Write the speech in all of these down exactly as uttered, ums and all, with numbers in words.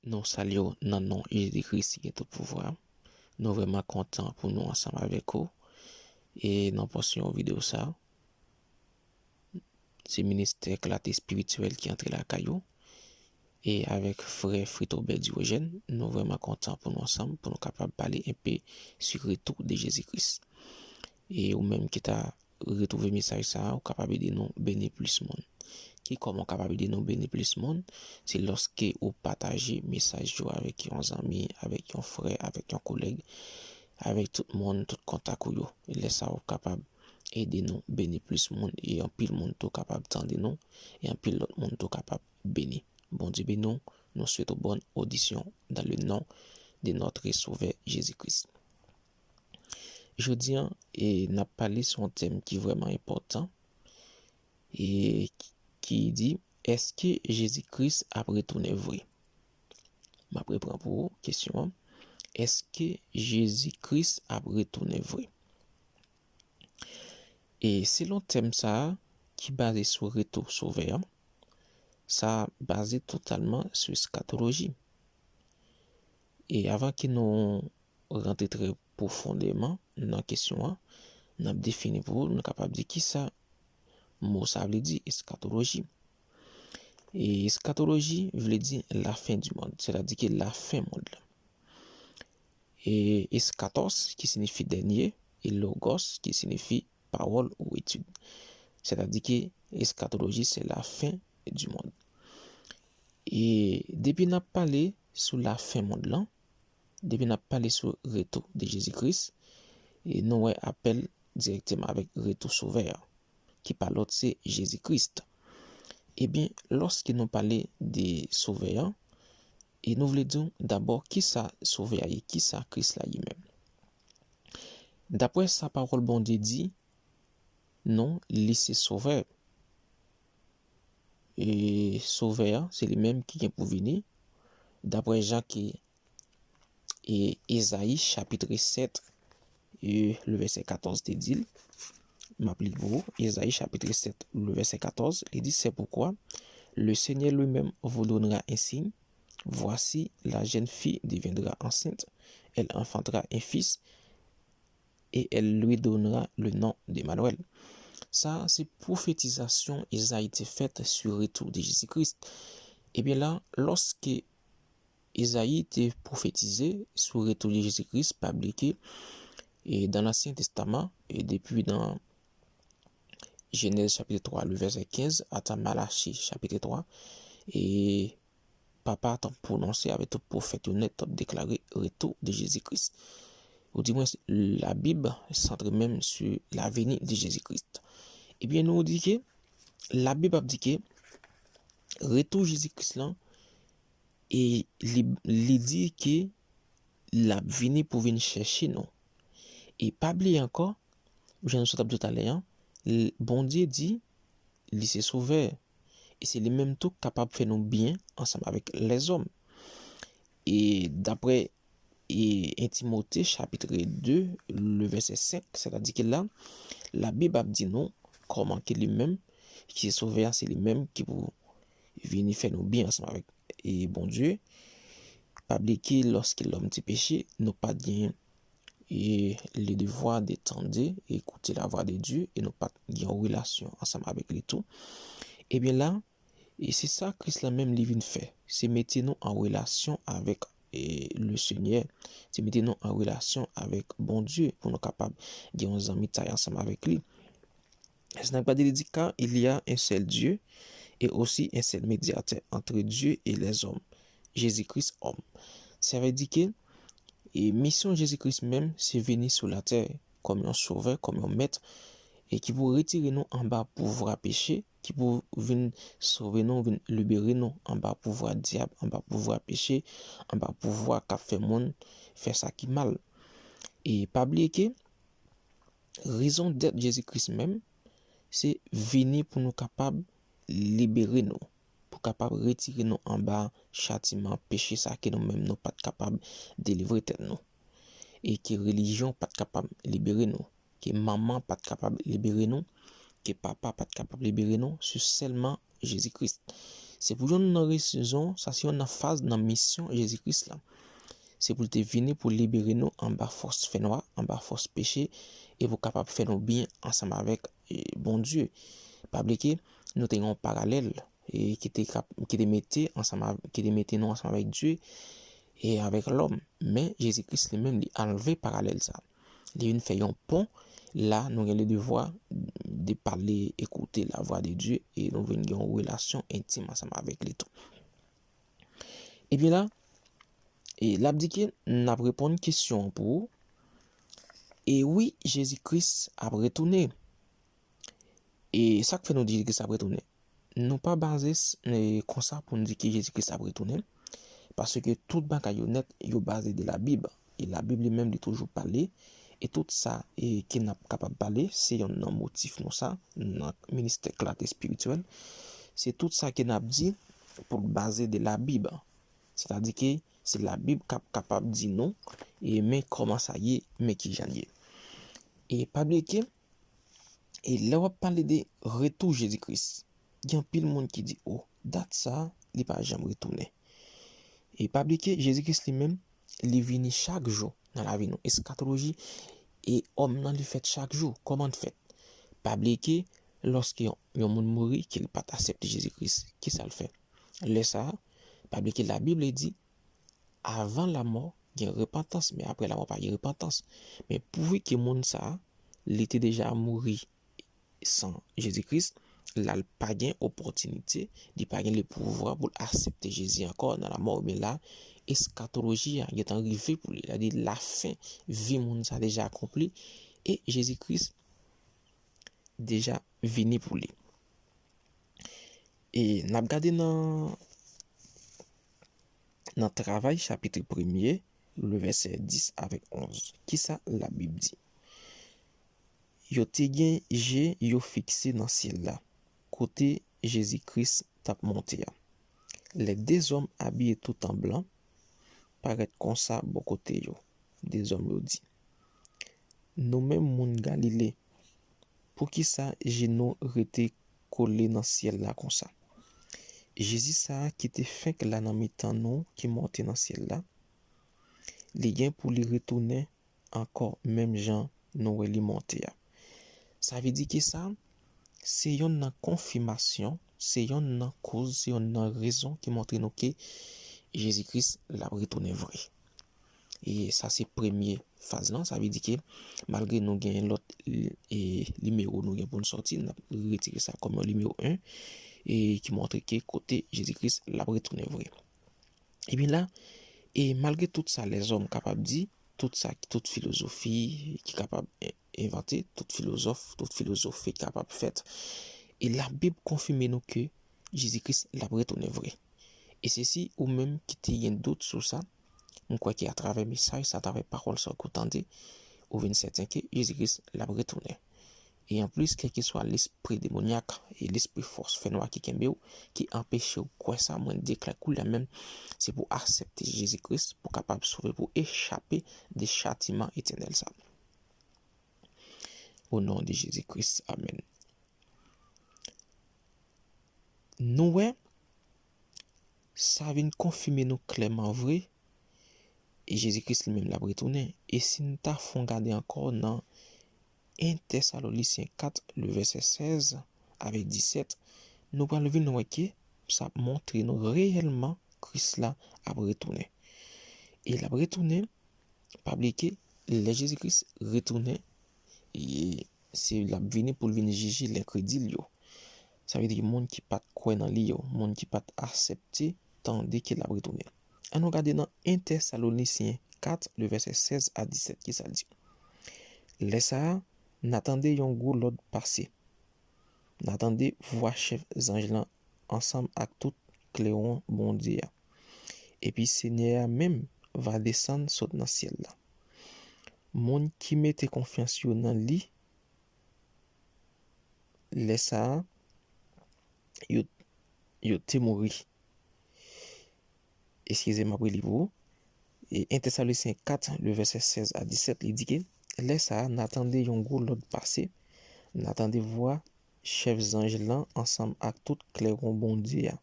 Nou salye w nan non Jezi Kris ki gen tout pouvwa. Nou vrèman kontan pou nou ansanm avèk ou. E nan pòsyon videyo sa, se ministè klate espirityèl ki antre lakay ou. E avèk frè Frito Bè Diwojèn, nou vrèman kontan pou nou ansanm, pou nou kapab pale enpe sou retou de Jezi Kris. E ou menm ki ta retwouve mesaj sa a, ou kapab ede nou beni plis moun. Ki kòman w kapab ede nou beni plis moun? Se lòske ou pataje mesaj yo avèk yon zanmi, avèk yon frè, avèk yon kolèg, avèk tout moun, tout kontak ou yo. E lè sa a, ou kapab ede nou beni plis moun, e anpil moun tou kapab tande nou, e anpil lòt moun tou kapab beni. Bondye beni w, nou swete w bòn odisyon dans le nom de notre Sauveur Jésus-Christ. Jodi a, e, n ap pale sou yon tèm ki vrèman enpòtan, e, ki di, èske Jezi Kris ap retounen vre? M ap repran pou ou kesyon an. Èske Jezi Kris ap retounen vre? E selon tèm sa a, ki baze sou retou Sovè a, sa baze totalman sou eskatoloji. E avan ke nou rantre trè pwofondèman nan kesyon an, n ap defini pou nou kapab di kisa mo sa vle di, eskatoloji. E eskatoloji vle di lafen di mond, sètadi ke lafen mond lan. E eskatos, ki siyifi dènye, e logos, ki siyifi pawòl ou etid. Sètadi ke eskatoloji se lafen di mond. E depi n ap pale sou lafen mond lan, depi n ap pale sou retou de Jezi Kris, e nou wè apèl dirèkteman avèk retou Sovè a, ki pa lòt se Jezi Kris. Ebyen, lòske nou pale de Sovè a, e nou vle di w dabò kisa Sovè a ye, kisa Kris la ye menm. Daprè sa pawòl Bondye di, non, li se Sovè. E Sovè a, se li menm ki gen pou vini. Daprè jan ke e Ezayi chapit sèt, e le vèsè katòz te di l. M ap li l pou ou. Ezayi chapit sèt, le vèsè katòz, li di, c'est pourquoi le Seigneur lui-même vous donnera un signe. Voici, la jeune fille deviendra enceinte, elle enfantera un fils, et elle lui donnera le nom d'Emmanuel. Sa, se pwofetizasyon Ezayi te fèt sou retou de Jezi Kris. Ebyen la, lòske Ezayi te pwofetize sou retou de Jezi Kris, pa bliye ke, e, dan Lansyen Testaman, e depi nan Jenèz chapit twa, le vèsè kenz, ata Malachi chapit twa, e Papa a t ap pwononse avèk tout pwofèt yo nèt, t ap deklare retou de Jezi Kris. Ou dimwens, Labib santre menm sou laveni de Jezi Kris. Ebyen, nou di ke Labib ap di ke retou Jezi Kris lan, e li, li di ke l ap vini pou vin chèche nou. E pa bliye ankò, jan nou sot ap di w talè a, l-, Bondye di li se Sovè. E se li menm tou k kapab fè nou byen ansanm avèk lèzòm. E daprè e en Timote chapit de, le vèsè senk, sètadi ke la, Labib ap di nou kòman ke li menm, ki se Sovè a, se li menm ki pou vini fè nou byen ansanm avèk, e, Bondye. Pa bliye ke lòske lòm te peche, nou pa t gen, e, le devwa de tande, écouter la voix de Dieu, e nou pa t gen yon relasyon ansanm avèk li tou. Ebyen la, e se sa Kris la menm li vin fè. Se mete nou an relasyon avèk, e, le Senyè. Se mete nou an relasyon avèk Bondye pou nou kapab gen yon zanmitay ansanm avèk li. Èske n ap gade li di, car il y a un seul Dieu et aussi un seul médiateur entre Dieu et les hommes, Jésus-Christ homme. Sa vle di ke, e, misyon Jezi Kris menm, se vini sou latè kòm yon sovè, kòm yon mèt, e ki pou retire nou anba pouvwa peche, ki pou vin sove nou, vin libere nou anba pouvwa dyab, anba pouvwa peche, anba pouvwa k ap fè moun fè sa ki mal. E pa bliye ke rezon dèt Jezi Kris menm, se vini pou nou kapab libere nou, pou kapab retire nou anba chatiman peche sa ke nou menm nou pa t kapab delivre tèt nou, e ke relijyon pa t kapab libere nou, ke manman pa t kapab libere nou, ke papa pa t kapab libere nou, se sèlman Jezi Kris. Se pou yonn nan rezon, sa se yonn nan faz nan misyon Jezi Kris la. Se pou l te vini pou libere nou anba fòs fènwa, anba fòs peche, e pou kapab fè nou byen ansanm avèk, e, Bondye. Pa bliye ke nou te gen yon paralèl, e, ki te kap-, ki te mete ansanm av-, ki te mete nou ansanm avèk Dye e avèk lòm. Men Jezi Kris li menm, li anlve paralèl sa. Li vin fè yon pon. La, nou gen le devwa de pale, écouter la voix de Dieu, e nou vin gen yon relasyon entim ansanm avèk li tou. Ebyen la, e l ap di ke n ap reponn kesyon an pou ou. E wi, Jezi Kris ap retounen. E sa k fè nou di Jezi Kris ap retounen? Nou pa baze s-, e, konsa pou n di ke Jezi Kris ap retounen, paske tout bagay yo nèt, yo baze de Labib. E Labib li menm, li toujou pale, e tout sa, e, ke n ap kapab pale, se yonn nan motif nou sa, nan ministè klate espirityèl, se tout sa ke n ap di pou l baze de Labib. Sètadi ke se Labib k ap kapab di nou, e men kòman sa ye, men kijan l ye. E pa bliye ke, e lè w ap pale de retou Jezi Kris, gen anpil moun ki di, "O, dat sa, li pa janm retounen." E pa bliye ke Jezi Kris li menm, li vini chak jou nan lavi nou. Eskatoloji e òm nan, li fèt chak jou. Kòman l fèt? Pa bliye ke lòske yon, yon moun mouri, ke l pa t aksepte Jezi Kris, kisa l fè? Lè sa a, pa bliye ke Labib li di, avan lamò, gen repantans, men apre lamò, pa gen repantans. Men pouvi ke moun sa a, li te deja mouri san Jezi Kris, la, l pa gen opòtinite, li pa gen le pouvwa pou l aksepte Jezi ankò nan lamò. Men la, eskatoloji a gentan rive pou li. Sètadi, lafen vi moun sa deja akonpli, e Jezi Kris deja vini pou li. E n ap gade nan, nan Travay, chapit premye, le vèsè dis avèk onz. Kisa Labib di? Yo te gen je yo fikse nan syèl la, kote Jezi Kris t ap monte a. Lè de zòm abiye tout an blan parèt konsa bò kote yo, de zòm yo di, "Nou menm moun Galile, poukisa je nou rete kole nan syèl la konsa? Jezi sa a ki te fenk la nan mitan nou, ki monte nan syèl la, li gen pou li retounen ankò menm jan nou wè li monte a." Sa vle di ke sa, se yonn nan konfimasyon, se yonn nan koz, se yonn nan rezon ki montre nou ke Jezi Kris l ap retounen vre. E sa se premye faz lan, sa vle di ke malgre nou gen lòt, e, nimewo nou gen pou n sòti, n ap retire sa kòm yon nimewo en, e ki montre ke kote Jezi Kris l ap retounen vre. Ebyen la, e malgre tout sa lèzòm kapab di, tout sa, tout filozofi ki kapab en-, envante, tout filozòf, tout filozofi kapab fèt, e Labib konfime nou ke Jezi Kris l ap retounen vre. E se si ou menm ki te gen dout sou sa, m kwè ke atravè mesaj sa, atravè pawòl sa ke w tande, ou vin sèten ke Jezi Kris l ap retounen. E anplis, kèlkeswa lespri demonyak e lespri fòs fènwa ki kenbe w, ki anpeche w kwè sa, mwen deklare koulye a menm, se pou w aksepte Jezi Kris, pou w kapab sove, pou w echape de chatiman etènèl sa. O non de Jezi Kris, amèn. Nou wè, sa vin konfime nou klèman vre, e Jezi Kris li menm l ap retounen. E si n ta fè yon gade ankò nan en Tèsalonisyen kat, le vèsè sèz avèk disèt, nou pral vin wè ke sa ap montre nou reyèlman Kris la ap retounen. E l ap retounen, pa bliye ke lè Jezi Kris retounen, e se l ap vini pou l vin jije lenkredil yo. Sa vle di moun ki pa t kwè nan li yo, moun ki pa t aksepte tande ke l ap retounen. Ann nou gade nan en Tèsalonisyen kat, le vèsè sèz a disèt, kisa l di? Lè sa a, n a tande yon gwo lòd pase. N a tande vwa chèf zanj lan ansanm ak tout klewon Bondye a. Epi Senyè a menm va desann sot nan syèl la. Moun ki mete konfyans yo nan li, lè sa a, yo, yo te mouri. Eskize m, m ap reli pou ou. E en Tèsalonisyen kat, le vèsè sèz a disèt, li di ke, lè sa a, n a tande yon gwo lòd pase, n a tande vwa chèf zanj lan ansanm ak tout klewon Bondye a.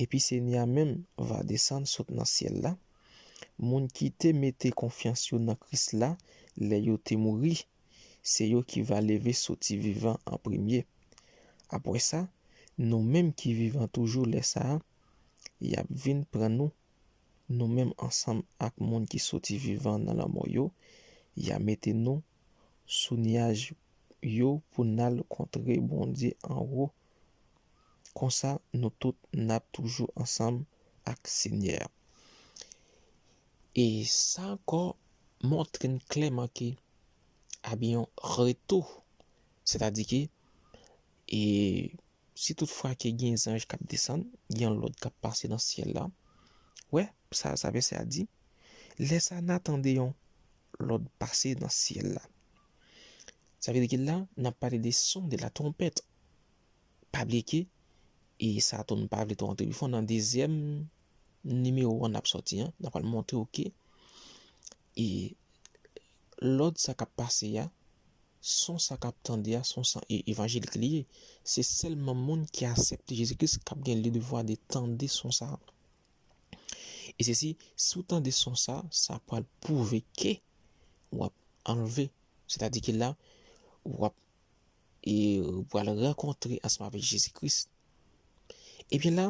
Epi Senyè a menm va desann sot nan syèl la. Moun ki te mete konfyans yo nan Kris la lè yo te mouri, se yo ki va leve soti vivan an premye. Apre sa, nou menm ki vivan toujou lè sa a, y ap vin pran nou, nou menm ansanm ak moun ki soti vivan nan lanmò yo, y a mete nou sou nyaj yo pou n al kontre Bondye anwo. Konsa, nou tout n ap toujou ansanm ak Senyè a. E sa ankò montre n klèman ke ap gen yon retou. Sètadi ke, e, si toutfwa ke gen zanj k ap desann, gen yon lòd k ap pase nan syèl la. Wè, sa, sa vèsè a di, lè sa n a tande yon lòd pase nan syèl la. Sa vle di ke la, n ap pale de son de la twonpèt. Pa bliye ke, e sa tou n pa vle tou rantre pifon nan dezyèm nimewo an n ap sòti an, n ap pral montre w ke, e lòd sa k ap pase a, son sa k ap tande a, son sa e evanjelik li ye. Se sèlman moun ki aksepte Jezi Kris k ap gen le devwa de tande son sa a. E se si, si w tande son sa, sa pral pwouve ke w ap anlve. Sètadi ke la, w ap, e, w pral rankontre ansanm avèk Jezi Kris. Ebyen la,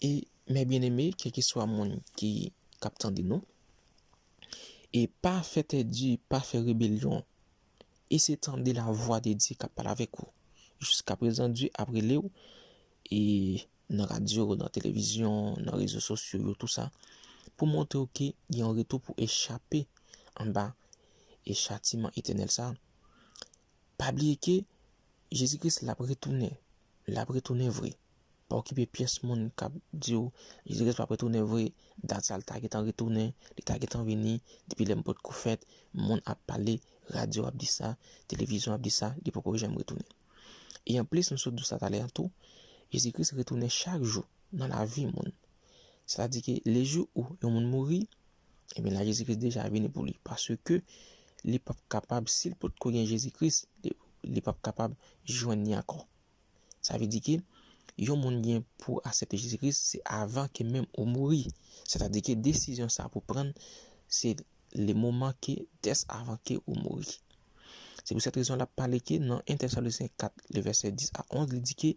e, mè byeneme, kèlkeswa moun ki, k ap tande nou, e pa fè tèdi, pa fè rebelyon, e se tande lavwa de Dye k ap pale avèk ou. Jiskaprezan, Dye ap rele w, e nan radyo, nan televizyon, nan rezo sosyo yo, tou sa, pou montre w ke gen yon retou pou echape anba e chatiman etènèl sa. Pa bliye ke Jezi Kris l ap retounen. L ap retounen vre. Pa okipe pyès moun k ap di w, Jezi Kris p ap retounen vre, dat sa l ta gentan retounen, li ta gentan vini, depi lè m potko fèt, moun ap pale, radyo ap di sa, televizyon ap di sa, li poko janm retounen. E anplis, nou sot di w sa talè a tou, Jezi Kris retounen chak jou nan lavi moun. Sètadi ke lejou ou yon moun mouri, ebyen la Jezi Kris deja vini pou li. Paske li p ap kapab, si l potko gen Jezi Kris, li, li p ap kapab jwenn li ankò. Sa vle di ke yon moun gen pou aksepte Jezi Kris, se avan ke menm ou mouri. Sètadi ke desizyon sa pou pran, se le moman ke, dès avan ke ou mouri. Se pou sèt rezon l ap pale ke nan en Tesalonisenyen kat, le vèsè dis a onz, li di ke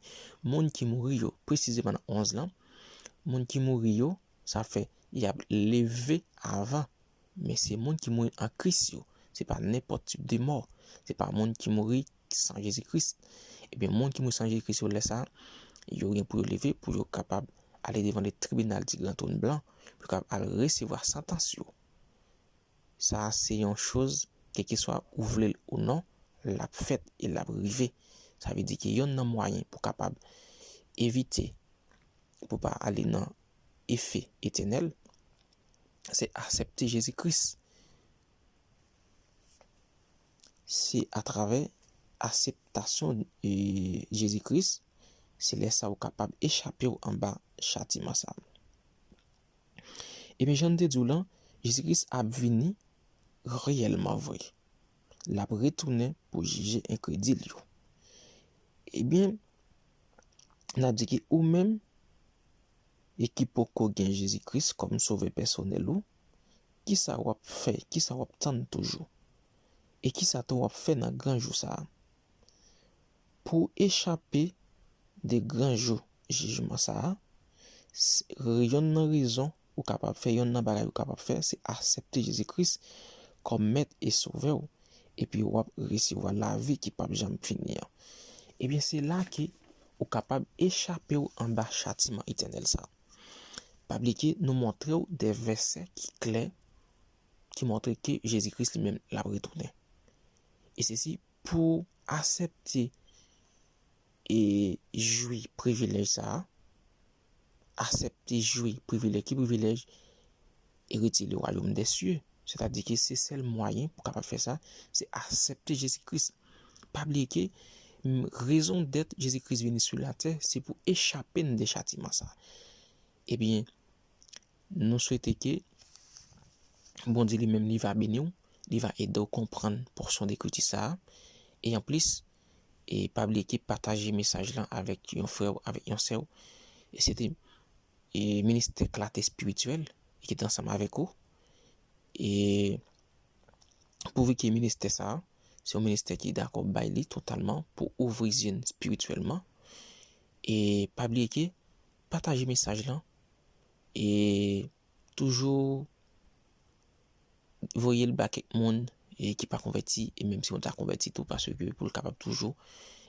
moun ki mouri yo, presizeman nan onz lan, moun ki mouri yo, sa fè y ap leve avan. Men se moun ki mouri an Kris yo. Se pa nenpòt tip de mò. Se pa moun ki mouri san Jezi Kris. Ebyen, moun ki mouri san Jezi Kris yo, lè sa, yo gen pou yo leve, pou yo kapab ale devan le tribinal di gran twòn blan, pou yo kapab al resevwa santans yo. Sa a se yon choz, kèlkeswa ou vle l ou non, l ap fèt e l ap rive. Sa vle di ke yonn nan mwayen pou kapab evite, pou pa ale nan efe etènèl, se aksepte Jezi Kris. Se atravè akseptasyon, e, Jezi Kris, se lè sa ou kapab echape w anba chatiman sa. Ebyen, jan n te di w lan, Jezi Kris ap vini reyèlman vre. L ap retounen pou jije enkredil yo. Ebyen, n ap di ke ou menm, e ki poko gen Jezi Kris kòm sovè pèsonèl ou, kisa w ap fè, kisa w ap tann toujou? E kisa tou w ap fè nan gran jou sa a? Pou w echape de gran jou jijman sa a, s-, yonn nan rezon ou kapab fè, yonn nan bagay ou kapab fè, se aksepte Jezi Kris kòm Mèt e Sovè w, epi w ap resevwa lavi ki p ap janm fini an. Ebyen, se la ke ou kapab echape w anba chatiman etènèl sa a. Pa bliye ke nou montre w de vèsè ki klè, ki montre ke Jezi Kris li menm l ap retounen. E sesi pou aksepte e jwi privilèj sa a, aksepte jwi privilèj, ki privilèj? Eritye le wayòm dè sye. Sètadi ke se sèl mwayen pou kapab fè sa, se aksepte Jezi Kris. Pa bliye ke, m, rezon dèt Jezi Kris vini sou latè, se pou echape n de chatiman sa. Ebyen, nou swete ke Bondye li menm, li va beni w, li va ede w konprann pòsyon de ekriti sa a. E anplis, e pa bliye ke pataje mesaj lan avèk yon frè w, avèk yon sè w. E se te e ministè klate espirityèl ki te ansanm avèk ou. E pouvi ke ministè sa a, se yon ministè ki dakò bay li totalman pou ouvri zye n espirityèlman. E pa bliye ke pataje mesaj lan e toujou voye l ba kèk moun e ki pa konvèti, e menm si w ta konvèti tou, paske pou l kapab toujou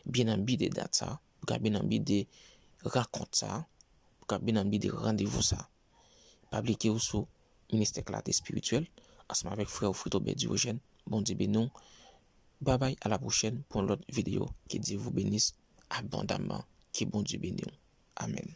byen anbi de dat sa, pou l kapab byen anbi de rankont sa, pou l kapab byen anbi de randevou sa. Pa bliye ke ou sou ministè klate espirityèl ansanm avèk frè ou Frito Bè Diwojèn. Bondye beni w. Babay, a la pwochèn pou yon lòt videyo. Ke Dye vou benis abondamman. Ke Bondye beni w. Amèn.